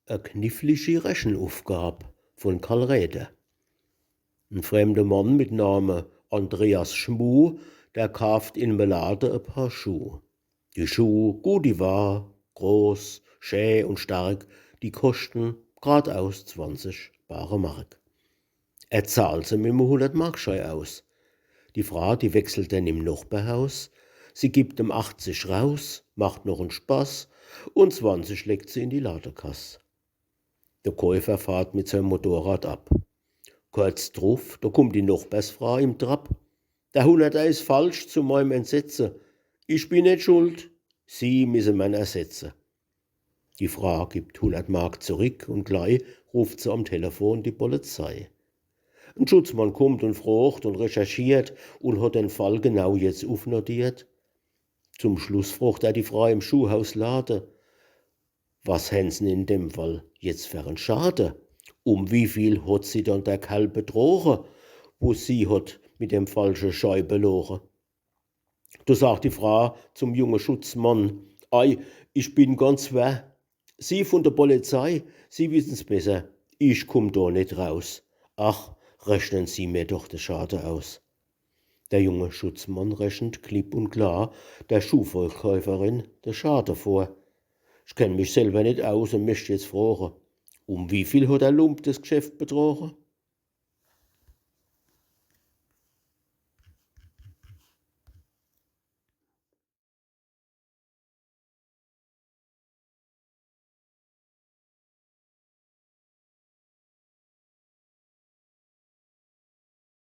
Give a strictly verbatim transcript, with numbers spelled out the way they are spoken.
E kniffligi Rechenuffgab vun Karl Räder. En fremde Mann mit Name Andreas Schmuh, der kaaft in me Lade e Paar Schuh. Die Schuh, gut die Waar, groß, schä un stark, die koschten gradaus zwanzig bare Mark. Er zahlt se mit me Hundert-Mark-Schei aus. Die Fraa, die wechselt dann im Nochberhaus. Sie gibt em achtzig raus, macht noch en Spaß, un zwanzig legt se in die Ladekass. De Käufer fahrt mit seim Motorrad ab. Korz druff, do kummt die Nochbersfraa im Trab. Der Hunderter is falsch, zu meim Entsetze. Ich bin net schuld, Sie misse mer'n ersetze. Die Fraa gibt hundert Mark zurick un glei ruft se am Telefon die Polizei. En Schutzmann kummt un frocht un recherchiert un hot den Fall genau jetzt ufnotiert. Zum Schluss frocht er die Fraa im Schuhhauslade: „Was hänn Se in dem Fall jetzt fer en Schade? Um wie viel hot Sie dann der Kerl bedroge, wo Sie hot mit dem falsche Schei beloge?“ Do sagt die Fraa zum junge Schutzmann: „Ei, ich bin ganz werr. Sie vun der Polizei, Sie wissen's besser. Ich kumm do net raus. Ach, rechnen Sie mir doch de Schade aus.“ Der junge Schutzmann rechent klipp un klar der Schuhverkäuferin de Schade vor. „Ich kenn mich selwer net aus un mecht jetzt froge, um wie viel hot der Lump des Gschäft bedroge?“